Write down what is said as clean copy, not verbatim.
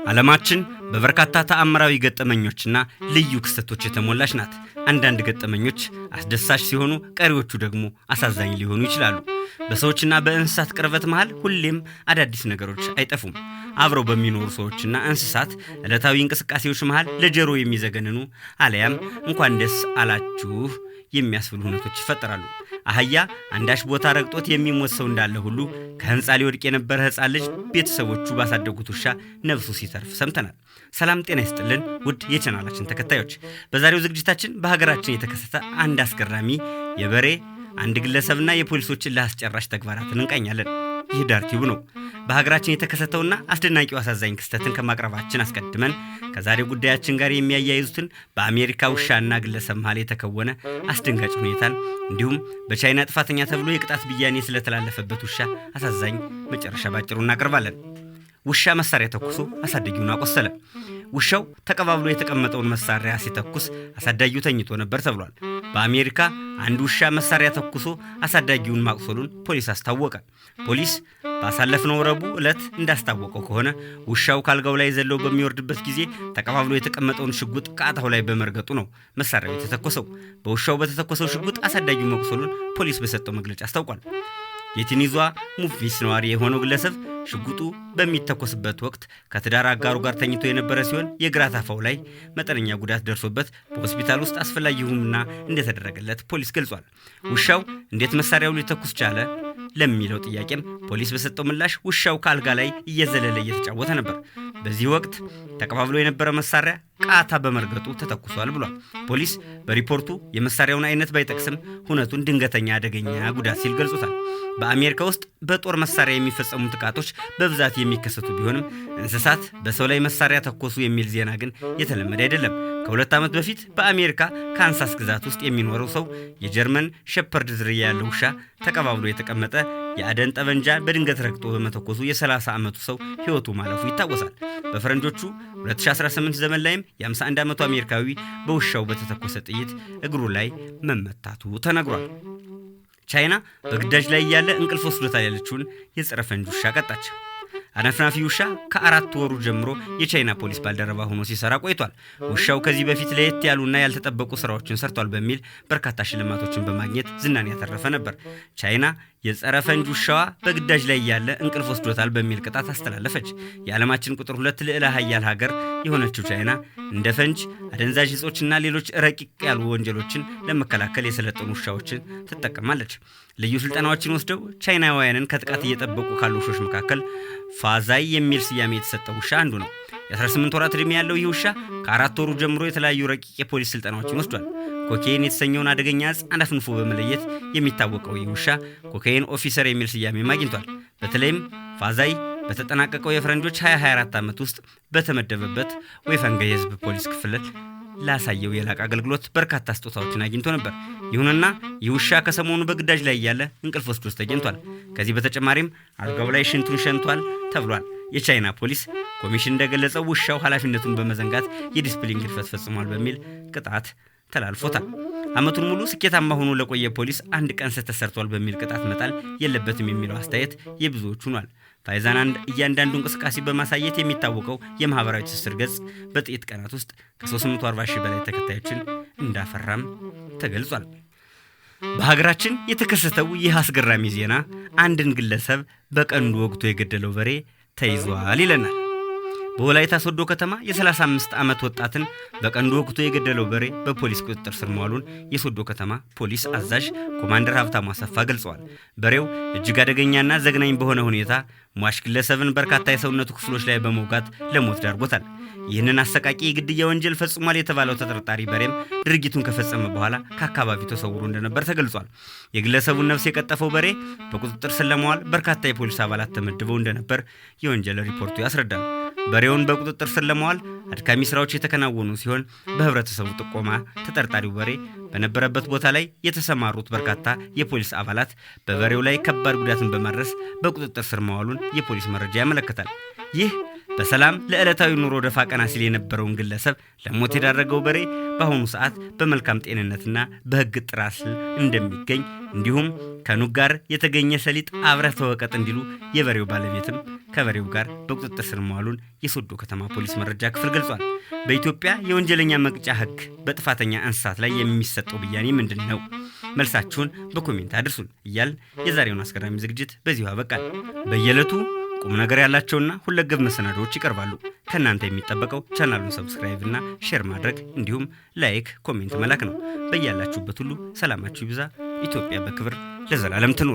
ዓለማችን በበርካታ ተአምራዊ ገጠመኞችና ልዩ ክስተቶች የተሞላች ናት። አንዳንድ ገጠመኞች አስደሳች ሲሆኑ፣ ቀሪዎቹ ደግሞ አሳዛኝ ሊሆኑ ይችላሉ። በሰዎችና በእንስሳት ቅርበት መሃል ሁሌም አዳዲስ ነገሮች አይጠፉም። አብረው በሚኖሩ ሰዎችና እንስሳት ዕለታዊ እንቅስቃሴዎች መሃል ለጆሮ የሚዘገንኑ አለያም እንኳን ደስ አላችሁ የሚያስብሉ ሁነቶች ይፈጠራሉ። አህያ አንዳች ቦታ ረግጦት የሚሞት ሰው እንዳለ ሁሉ ከሕንፃ ሊወድቅ የነበረ ሕፃን ልጅ ቤተሰቦቹ ባሳደጉት ውሻ ነፍሱ ሲተርፍ ሰምተናል። ሰላም ጤና ይስጥልን ውድ የቻናላችን ተከታዮች፣ በዛሬው ዝግጅታችን በሀገራችን የተከሰተ አንድ አስገራሚ የበሬ አንድ ግለሰብና የፖሊሶችን ለአስጨራሽ ተግባራትን እንቃኛለን። ይህ ዳር ቲዩብ ነው። በሀገራችን የተከሰተውና አስደናቂው አሳዛኝ ክስተትን ከማቅረባችን አስቀድመን ከዛሬው ጉዳያችን ጋር የሚያያይዙትን በአሜሪካ ውሻና ግለሰብ መሃል የተከወነ አስደንጋጭ ሁኔታን እንዲሁም በቻይና ጥፋተኛ ተብሎ የቅጣት ብያኔ ስለተላለፈበት ውሻ አሳዛኝ መጨረሻ ባጭሩ እናቀርባለን። ውሻ መሳሪያ ተኩሶ አሳዳጊውን አቆሰለ። ውሻው ተቀባብሎ የተቀመጠውን መሳሪያ ሲተኩስ አሳዳጊው ተኝቶ ነበር ተብሏል። በአሜሪካ አንድ ውሻ መሳሪያ ተኩሶ አሳዳጊውን ማቁሰሉን ፖሊስ አስታወቀ። ፖሊስ ባሳለፍነው ረቡዕ ዕለት እንዳስታወቀው ከሆነ ውሻው ካልጋው ላይ ዘሎ በሚወርድበት ጊዜ ተቀባብሎ የተቀመጠውን ሽጉጥ ቃታው ላይ በመርገጡ ነው መሳሪያው የተተኮሰው። በውሻው በተተኮሰው ሽጉጥ አሳዳጊው መቁሰሉን ፖሊስ በሰጠው መግለጫ አስታውቋል። የቲኒዟ ሙፊስ ነዋሪ የሆነው ግለሰብ ሽጉጡ በሚተኮስበት ወቅት ከትዳር አጋሩ ጋር ተኝቶ የነበረ ሲሆን የግራ ታፋው ላይ መጠነኛ ጉዳት ደርሶበት በሆስፒታል ውስጥ አስፈላጊ ሕክምና እንደተደረገለት ፖሊስ ገልጿል። ውሻው እንዴት መሳሪያው ሊተኩስ ቻለ ለሚለው ጥያቄም ፖሊስ በሰጠው ምላሽ ውሻው ከአልጋ ላይ እየዘለለ እየተጫወተ ነበር። በዚህ ወቅት ተቀባብሎ የነበረ መሳሪያ ቃታ በመርገጡ ተተኩሷል ብሏል። ፖሊስ በሪፖርቱ የመሳሪያውን አይነት ባይጠቅስም ሁነቱን ድንገተኛ አደገኛ ጉዳት ሲል ገልጾታል። በአሜሪካ ውስጥ በጦር መሳሪያ የሚፈጸሙ ጥቃቶች በብዛት የሚከሰቱ ቢሆንም እንስሳት በሰው ላይ መሳሪያ ተኮሱ የሚል ዜና ግን የተለመደ አይደለም። ከ2 ዓመት በፊት በአሜሪካ ካንሳስ ግዛት ውስጥ የሚኖረው ሰው የጀርመን ሸፐርድ ዝርያ ያለው ውሻ ተቀባብሎ የተቀመጠ የአደን ጠመንጃ በድንገት ረግጦ በመተኮሱ የ30 ዓመቱ ሰው ሕይወቱ ማለፉ ይታወሳል። በፈረንጆቹ 2018 ዘመን ላይም የ51 ዓመቱ አሜሪካዊ በውሻው በተተኮሰ ጥይት እግሩ ላይ መመታቱ ተነግሯል። ቻይና በግዳጅ ላይ እያለ እንቅልፍ ወስዶታል ያለችውን የጸረ ፈንጅ ውሻ ቀጣች። አነፍናፊ ውሻ ከ4 ወሩ ጀምሮ የቻይና ፖሊስ ባልደረባ ሆኖ ሲሰራ ቆይቷል። ውሻው ከዚህ በፊት ለየት ያሉና ያልተጠበቁ ስራዎችን ሰርቷል በሚል በርካታ ሽልማቶችን በማግኘት ዝናን ያተረፈ ነበር። ቻይና የጸረ ፈንጅ ውሻዋ በግዳጅ ላይ እያለ እንቅልፍ ወስዶታል በሚል ቅጣት አስተላለፈች። የዓለማችን ቁጥር 2 ልዕለ ሀያል ሀገር የሆነችው ቻይና እንደ ፈንጅ፣ አደንዛዥ እጾችና ሌሎች ረቂቅ ያሉ ወንጀሎችን ለመከላከል የሰለጠኑ ውሻዎችን ትጠቀማለች። ልዩ ስልጠናዎችን ወስደው ቻይናውያንን ከጥቃት እየጠበቁ ካሉ ውሾች መካከል ፋዛይ የሚል ስያሜ የተሰጠው ውሻ አንዱ ነው። የ18 ወራት ዕድሜ ያለው ይህ ውሻ ከ4 ወሩ ጀምሮ የተለያዩ ረቂቅ የፖሊስ ስልጠናዎችን ወስዷል። ኮኬይን የተሰኘውን አደገኛ እጽ አነፍንፎ በመለየት የሚታወቀው ይህ ውሻ cocaine officer የሚል ስያሜም አግኝቷል። በተለይም ፋዛይ በተጠናቀቀው የፈረንጆች 2024 ዓመት ውስጥ በተመደበበት ወይፈንገ የህዝብ ፖሊስ ክፍል ላሳየው የላቀ አገልግሎት በርካታ ስጦታዎችን አግኝቶ ነበር። ይሁንና ይህ ውሻ ከሰሞኑ በግዳጅ ላይ እያለ እንቅልፍ ወስዶት ተገኝቷል። ከዚህ በተጨማሪም አልጋው ላይ ሽንቱን ሸንቷል ተብሏል። የቻይና ፖሊስ ኮሚሽን እንደገለጸው ውሻው ኃላፊነቱን በመዘንጋት የዲስፕሊን ግድፈት ፈጽሟል በሚል ቅጣት ተላልፎታል። ዓመቱን ሙሉ ስኬታማ ሆኖ ለቆየ ፖሊስ አንድ ቀን ስህተት ሰርቷል በሚል ቅጣት መጣል የለበትም የሚለው አስተያየት የብዙዎች ሆኗል። ፋይዛን እያንዳንዱ እንቅስቃሴ በማሳየት የሚታወቀው የማህበራዊ ትስስር ገጽ በጥቂት ቀናት ውስጥ ከ340 ሺህ በላይ ተከታዮችን እንዳፈራም ተገልጿል። በሀገራችን የተከሰተው ይህ አስገራሚ ዜና አንድን ግለሰብ በቀንዱ ወግቶ የገደለው በሬ ተይዟል ይለናል። በወላይታ ሶዶ ከተማ የ35 ዓመት ወጣትን በቀንዱ ወግቶ የገደለው በሬ በፖሊስ ቁጥጥር ስር መዋሉን የሶዶ ከተማ ፖሊስ አዛዥ ኮማንደር ሀብታሙ አሰፋ ገልጸዋል። በሬው እጅግ አደገኛና ዘግናኝ በሆነ ሁኔታ ሟች ግለሰብን በርካታ የሰውነቱ ክፍሎች ላይ በመውጋት ለሞት ዳርጎታል። ይህንን አሰቃቂ የግድያ ወንጀል ፈጽሟል የተባለው ተጠርጣሪ በሬም ድርጊቱን ከፈጸመ በኋላ ከአካባቢው ተሰውሮ እንደነበር ተገልጿል። የግለሰቡን ነፍስ የቀጠፈው በሬ በቁጥጥር ስር ለመዋል በርካታ የፖሊስ አባላት ተመድበው እንደነበር የወንጀል ሪፖርቱ ያስረዳል። በሬውን በቁጥጥር ስር ለመዋል አድካሚ ስራዎች የተከናወኑ ሲሆን በህብረተሰቡ ጥቆማ ተጠርጣሪው በሬ በነበረበት ቦታ ላይ የተሰማሩት በርካታ የፖሊስ አባላት በበሬው ላይ ከባድ ጉዳትን በማድረስ በቁጥጥር ስር መዋሉን የፖሊስ መረጃ ያመለክታል። ይህ በሰላም ለዕለታዊ ኑሮ ደፋ ቀና ሲል የነበረውን ግለሰብ ለሞት የዳረገው በሬ በአሁኑ ሰዓት በመልካም ጤንነትና በሕግ ጥላ ስር እንደሚገኝ፣ እንዲሁም ከኑግ ጋር የተገኘ ሰሊጥ አብረህ ተወቀጥ እንዲሉ የበሬው ባለቤትም ከበሬው ጋር በቁጥጥር ስር መዋሉን የሶዶ ከተማ ፖሊስ መረጃ ክፍል ገልጿል። በኢትዮጵያ የወንጀለኛ መቅጫ ሕግ በጥፋተኛ እንስሳት ላይ የሚሰጠው ብያኔ ምንድን ነው? መልሳችሁን በ comment አድርሱን እያልን የዛሬውን አስገራሚ ዝግጅት በዚሁ አበቃል። በየዕለቱ ቁም ነገር ያላቸውና ሁለገብ መሰናዶዎች ይቀርባሉ። ከእናንተ የሚጠበቀው ቻናሉን subscribe እና share ማድረግ እንዲሁም like፣ comment መላክ ነው። በያላችሁበት ሁሉ ሰላማችሁ ይብዛ። ኢትዮጵያ በክብር ለዘላለም ትኑር።